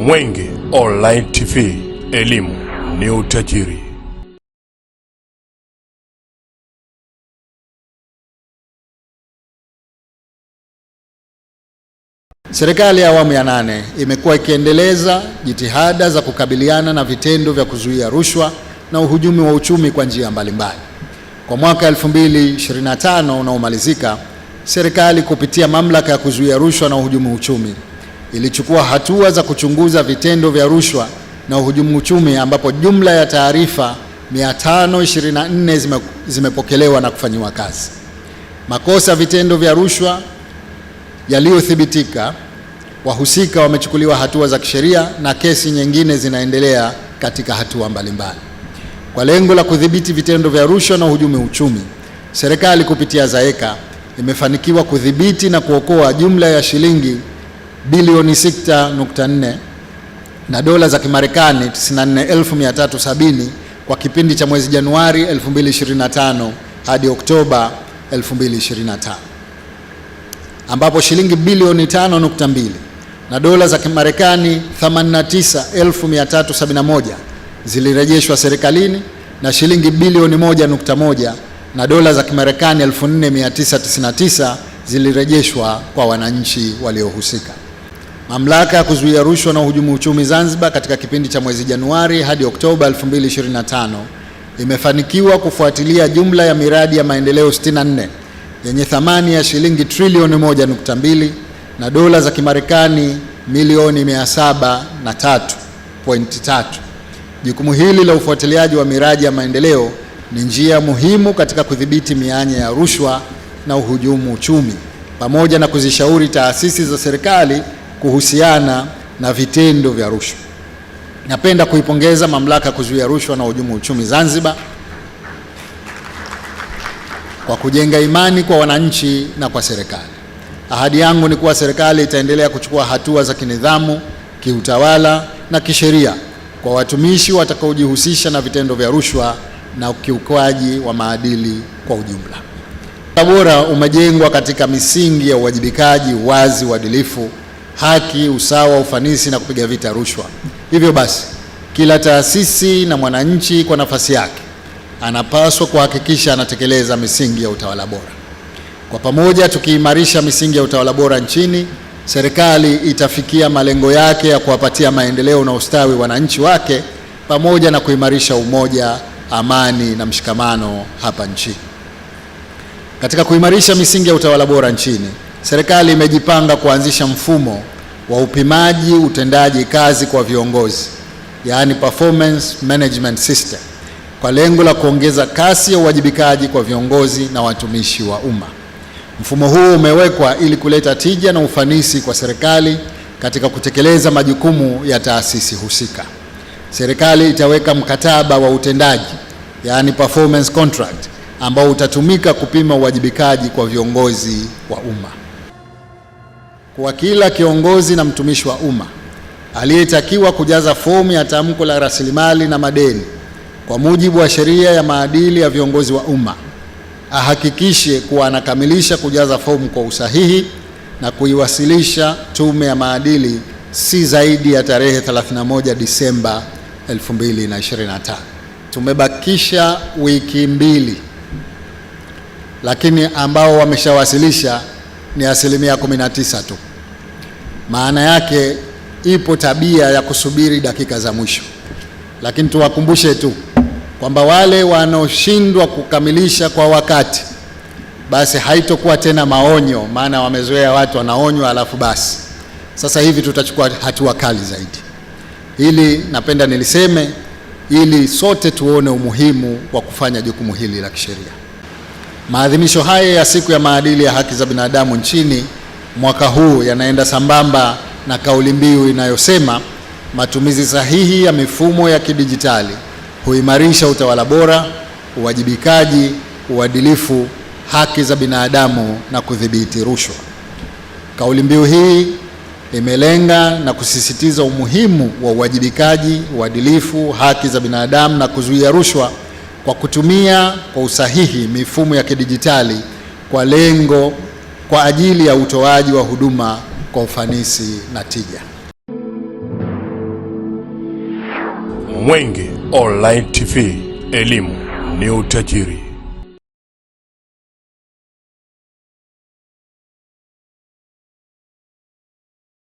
Mwenge Online TV, elimu ni utajiri. Serikali ya awamu ya nane imekuwa ikiendeleza jitihada za kukabiliana na vitendo vya kuzuia rushwa na uhujumu wa uchumi kwa njia mbalimbali. Kwa mwaka 2025 unaomalizika, serikali kupitia mamlaka ya kuzuia rushwa na uhujumu uchumi ilichukua hatua za kuchunguza vitendo vya rushwa na uhujumu uchumi ambapo jumla ya taarifa 524 zimepokelewa na kufanyiwa kazi. Makosa vitendo vya rushwa yaliyothibitika, wahusika wamechukuliwa hatua za kisheria na kesi nyingine zinaendelea katika hatua mbalimbali. Kwa lengo la kudhibiti vitendo vya rushwa na uhujumu uchumi, serikali kupitia ZAECA imefanikiwa kudhibiti na kuokoa jumla ya shilingi bilioni 6.4 na dola za Kimarekani 94,370 kwa kipindi cha mwezi Januari 2025 hadi Oktoba 2025, ambapo shilingi bilioni 5.2 na dola za Kimarekani 89,371 zilirejeshwa serikalini na shilingi bilioni 1.1 na dola za Kimarekani 4,999 zilirejeshwa kwa wananchi waliohusika. Mamlaka ya Kuzuia Rushwa na Uhujumu Uchumi Zanzibar katika kipindi cha mwezi Januari hadi Oktoba 2025 imefanikiwa kufuatilia jumla ya miradi ya maendeleo 64 yenye thamani ya shilingi trilioni 1.2 na dola za Kimarekani milioni 703.3. Jukumu hili la ufuatiliaji wa miradi ya maendeleo ni njia muhimu katika kudhibiti mianya ya rushwa na uhujumu uchumi pamoja na kuzishauri taasisi za serikali kuhusiana na vitendo vya rushwa. Napenda kuipongeza Mamlaka ya Kuzuia Rushwa na Uhujumu Uchumi Zanzibar kwa kujenga imani kwa wananchi na kwa serikali. Ahadi yangu ni kuwa serikali itaendelea kuchukua hatua za kinidhamu, kiutawala na kisheria kwa watumishi watakaojihusisha na vitendo vya rushwa na ukiukwaji wa maadili kwa ujumla. Bora umejengwa katika misingi ya uwajibikaji, uwazi, uadilifu, haki, usawa, ufanisi na kupiga vita rushwa. Hivyo basi, kila taasisi na mwananchi kwa nafasi yake anapaswa kuhakikisha anatekeleza misingi ya utawala bora. Kwa pamoja tukiimarisha misingi ya utawala bora nchini, serikali itafikia malengo yake ya kuwapatia maendeleo na ustawi wananchi wake pamoja na kuimarisha umoja, amani na mshikamano hapa nchini. Katika kuimarisha misingi ya utawala bora nchini, serikali imejipanga kuanzisha mfumo wa upimaji utendaji kazi kwa viongozi, yaani performance management system, kwa lengo la kuongeza kasi ya uwajibikaji kwa viongozi na watumishi wa umma. Mfumo huu umewekwa ili kuleta tija na ufanisi kwa serikali katika kutekeleza majukumu ya taasisi husika. Serikali itaweka mkataba wa utendaji, yaani performance contract, ambao utatumika kupima uwajibikaji kwa viongozi wa umma. Kwa kila kiongozi na mtumishi wa umma aliyetakiwa kujaza fomu ya tamko la rasilimali na madeni kwa mujibu wa sheria ya maadili ya viongozi wa umma ahakikishe kuwa anakamilisha kujaza fomu kwa usahihi na kuiwasilisha Tume ya Maadili si zaidi ya tarehe 31 Disemba 2025. Tumebakisha wiki mbili, lakini ambao wameshawasilisha ni 19% tu. Maana yake ipo tabia ya kusubiri dakika za mwisho, lakini tuwakumbushe tu kwamba wale wanaoshindwa kukamilisha kwa wakati basi haitokuwa tena maonyo, maana wamezoea watu wanaonywa alafu basi. Sasa hivi tutachukua hatua kali zaidi. Hili napenda niliseme ili sote tuone umuhimu wa kufanya jukumu hili la kisheria. Maadhimisho haya ya siku ya maadili ya haki za binadamu nchini mwaka huu yanaenda sambamba na kauli mbiu inayosema matumizi sahihi ya mifumo ya kidijitali huimarisha utawala bora, uwajibikaji, uadilifu, haki za binadamu na kudhibiti rushwa. Kauli mbiu hii imelenga na kusisitiza umuhimu wa uwajibikaji, uadilifu, haki za binadamu na kuzuia rushwa kwa kutumia kwa usahihi mifumo ya kidijitali kwa lengo kwa ajili ya utoaji wa huduma kwa ufanisi na tija. Mwenge Online TV, elimu ni utajiri.